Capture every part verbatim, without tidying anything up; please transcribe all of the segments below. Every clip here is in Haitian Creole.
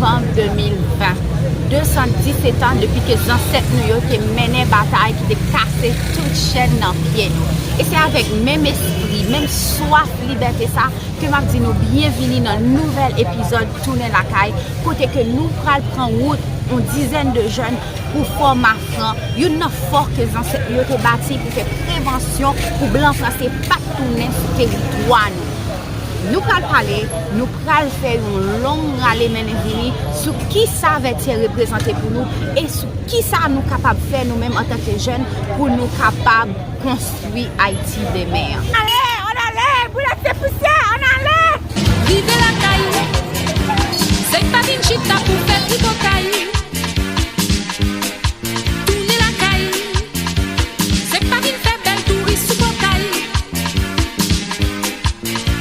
Novanm de mil ven, de san diset an depi ke zansèt nou yo te mennen batay ki te kase tout chèn nan pye nou. E se avèk menm espri, menm swaf libète sa ke m ap di nou byenvini nan nouvèl epizòd Tounen Lakay, kote ke nou pral pran wout yon dizèn de jèn pou Fò Mafran, youn nan fò ke zansèt nou yo te bati pou fè prevansyon pou blan franse pa t tounen sou teritwa nou. Nou pral pale, nou pral fè yon long rale mennen vini sou kisa Vètyè reprezante pou nou e sou kisa nou kapab fè nou menm antanke jèn pou nou kapab konstwi Ayiti demen an. Ale, ann ale, boulèt se pousyè, ann ale! Rive lakay, se pa vin chita pou fè tripotay. Tounen lakay, se pa vin fè bèl touris sou pòtay.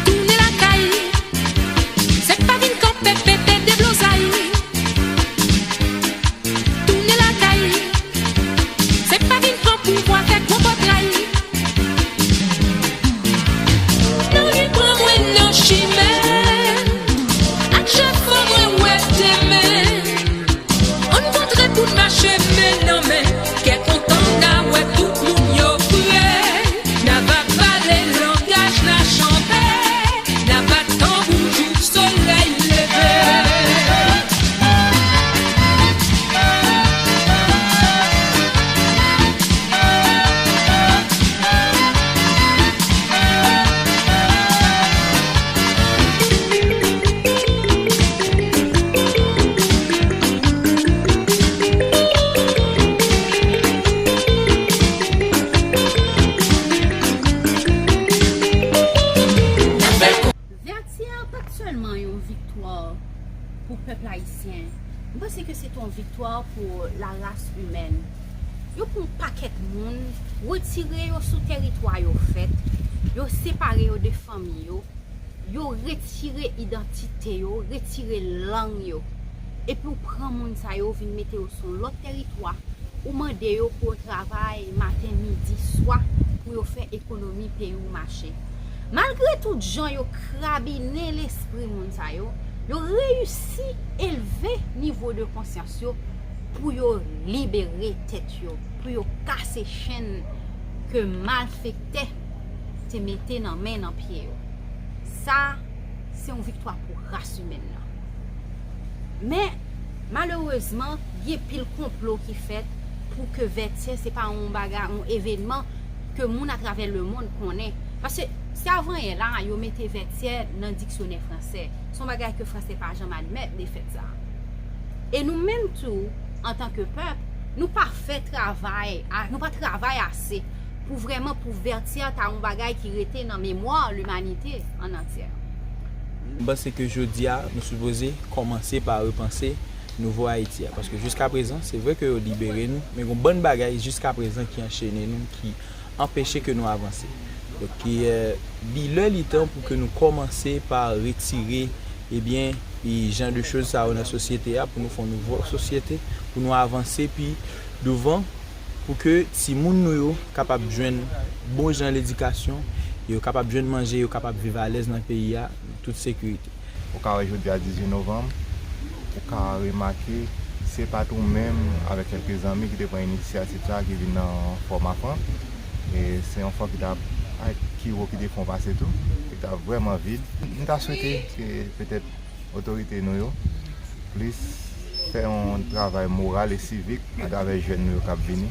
Tounen lakay, se pa vin kanpe pete deblozay. Tounen lakay, se pa vin pran pouvwa fè gwo pòtray. Nan ri pran mwen nan chimen, ak chèf fò mwen wè demen. Ann kontre pou n mache men nan men. Kè kontan n a wè tout moun yo prè. N a va pale langaj la chanpè. N a bat tanbou jouk solèy leve. Vètyè pa t sèlman yon viktwa pou pèp ayisyen, m panse ke se te yon viktwa pou laras imèn. Yo pran yon pakèt moun, retire yo sou tèritwa yo fèt, yo separe yo de fanmi yo, yo retire idantite yo, retire lang yo. Epi w pran moun sa yo, vin mete yo sou yon lòt tèritwa, ou mande yo pou yo travay maten, midi, swa pou yo fè ekonomi peyi w mache. Malgre tout jan yo krabinen lespri moun sa yo, yo reyisi elve nivo de konsyans yo pou yo libere tèt yo, pou yo kase chenn ke malfektè te mete nan men, nan pye yo. Sa, se yon viktwa pou ras imèn nan. Men, malerezman, gen pil konplo ki fèt pou ke Vètyè se pa yon bagay, yon evènman ke moun atravè lemonn konnen. Paske se avanyè la, yo mete Vètyè nan diksyonè fransè. Se yon bagay ke fransè pa janm admèt defèt sa a. E nou menm tou, antanke pèp, nou pa fè travay, a, nou pa travay ase pou vrèman pou Vètyè ta yon bagay ki rete nan memwa limanite an antyè. M panse ke jodi a, nou sipoze kòmanse pa repanse nouvo Ayiti a. Paske jiskaprezan, se vre ke yo libere nou, men gen yon bann bagay jiskaprezan ki anchene nou, ki anpeche ke nou avanse. Donk, e, li lè, li tan pou ke nou kòmanse pa retire, ebyen, e jan de choz sa yo nan sosyete a, pou nou fè yon nouvo sosyete, pou nou avanse pi douvan, pou ke timoun nou yo kapab jwenn bon jan ledikasyon, yo kapab jwenn manje, yo kapab viv alèz nan peyi a, nan tout sekirite. Ou ka wè jodi a dizuit novanm, ou ka remake se pa t ou menm avèk kèlke zanmi ki te pran inisyativ sa a ki vin nan Fò Mafran. E se yon fò ki t ap, ak ki wo ki te fon pase tou, ki t ap vrèman vid. M ta swete ke petèt otorite nou yo plis fè yon travay moral e sivik atravè jèn nou yo k ap vini,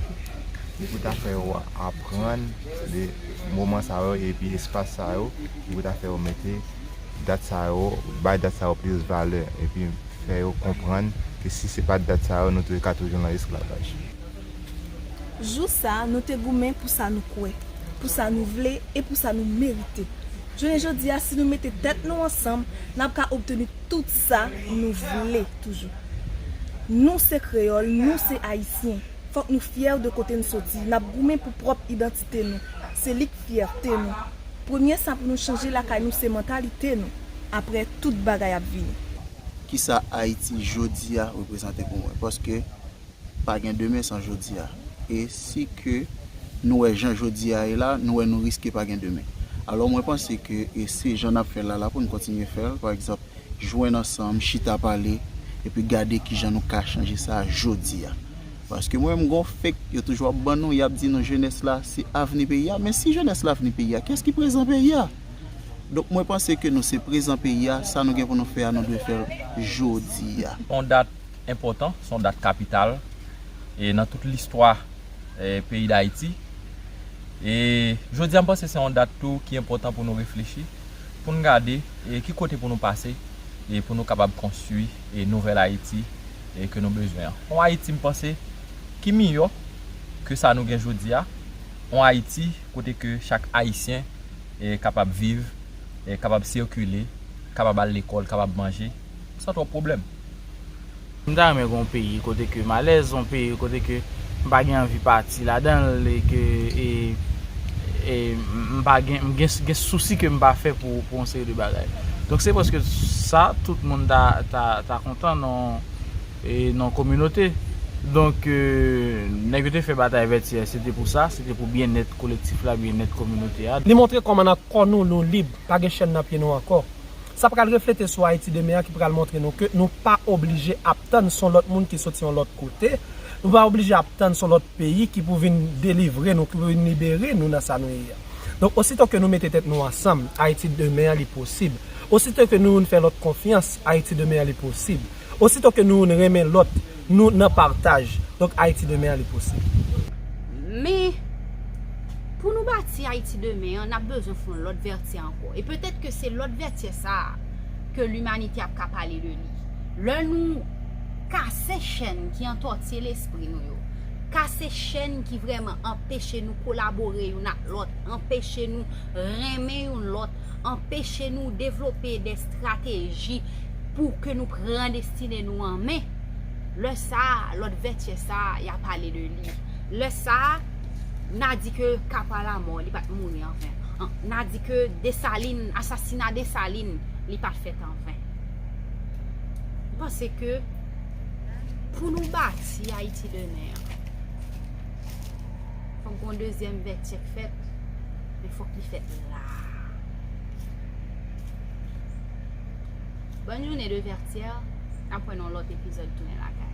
ki pou ta fè yo aprann de moman sa yo epi espas sa yo, ki pou ta fè yo mete dat sa yo, bay dat sa yo plis valè, epi fè yo konprann ke si se pa t dat sa yo, nou te ka toujou nan esklavaj. Jou sa a, nou te goumen pou sa nou kwè, pou sa nou vle e pou sa nou merite. Jounen jodi a, si nou mete tèt nou ansanm, n ap ka obteni tout sa nou vle toujou. Nou se kreyòl, nou se ayisyen. Fòk nou fyè de kote n soti. N ap goumen pou pwòp idantite nou. Se li k fyète nou. Premye sa pou nou chanje lakay nou se mantalite nou. Apre, tout bagay ap vini. Kisa Ayiti jodi a reprezante pou mwen? Paske pa gen demen san jodi a. E si ke nou wè jan jodi a ye la, nou wè nou riske pa gen demen. Alò, mwen panse ke, e se jan n ap fè l la, la pou n kontinye fè l. Pa egzanp, jwenn ansanm, chita pale, epi gade kijan nou ka chanje sa jodi a. Paske mwen menm gon fake yo toujou ap ban nou, y ap di nou jenès la se avni peyi a, men si jenès la avni peyi a, kiyès ki prezan peyi a? Donk mwen panse ke nou se prezan peyi a, sa nou gen pou nou fè a, nou dwe fè l jodi a. Yon dat enpòtan, se yon dat kapital e nan tout listwa e peyi Dayiti. E jodi a m panse se yon dat tou ki enpòtan pou nou reflechi, pou n gade e ki kote pou nou pase e pou nou kapab konstwi e nouvèl Ayiti e ke nou bezwen an. Yon Ayiti m panse ki miyò ke sa nou gen jodi a, yon Ayiti kote ke chak Ayisyen e kapab viv, e kapab sikile, kapab al lekòl, kapab manje san twòp pwoblèm. M ta renmen gen yon peyi kote ke m alèz, yon peyi kote ke m pa gen anvi pati ladan l e ke e, e m pa gen, m gen, gen sousi ke m pa fè pou, pou yon seri de bagay. Donk se prèske sa tout moun ta, ta, ta kontan nan, e, nan kominote. Donk, e, nèg yo te fè batay vètyè, se te pou sa, se te pou byennèt kolektif la, byennèt kominote a. Li montre kòman nan kò nou, nou lib, pa gen chèn nan pye nou ankò. Sa pral reflete sou Ayiti demen an ki pral montre nou ke nou pa oblije ap tann se yon lòt moun ki soti yon lòt kote, nou pa oblije ap tann se yon lòt peyi ki pou vin delivre nou, ki pou vin libere nou nan sa nou ye a. Donk, osito ke nou mete tèt nou ansanm, Ayiti demen an li posib. Osito ke nou youn fè lòt konfyans, Ayiti demen an li posib. Osito ke nou youn renmen lòt, nou nan pataj. Donk, Ayiti demen an li posib. Men, pou nou bati Ayiti demen an, n ap bezwen fè yon lòt vètyè ankò. E petèt ke se lòt vètyè sa a ke limanite ap ka pale de li. Lè nou kase chèn ki antòtye lespri nou yo, kase chèn ki vrèman anpeche nou kolabore youn ak lòt, anpeche nou renmen youn lòt, anpeche nou devlope de estrateji pou ke nou pran destine nou an men. Lè sa a, lòt vètyè sa a, y a pale de li. Lè sa a, n a di ke Kapwa Lamò, li pa t mouri anven. An, n a di ke Desalin, asasina Desalin, li pa t fèt anven. M panse ke pou nou bati Ayiti demen an, fòk gon dezyèm vètyè k fèt, men fòk li fèt la. Bòn jounen de vètyè, n ap wè nan lòt epizòd Tounen Lakay.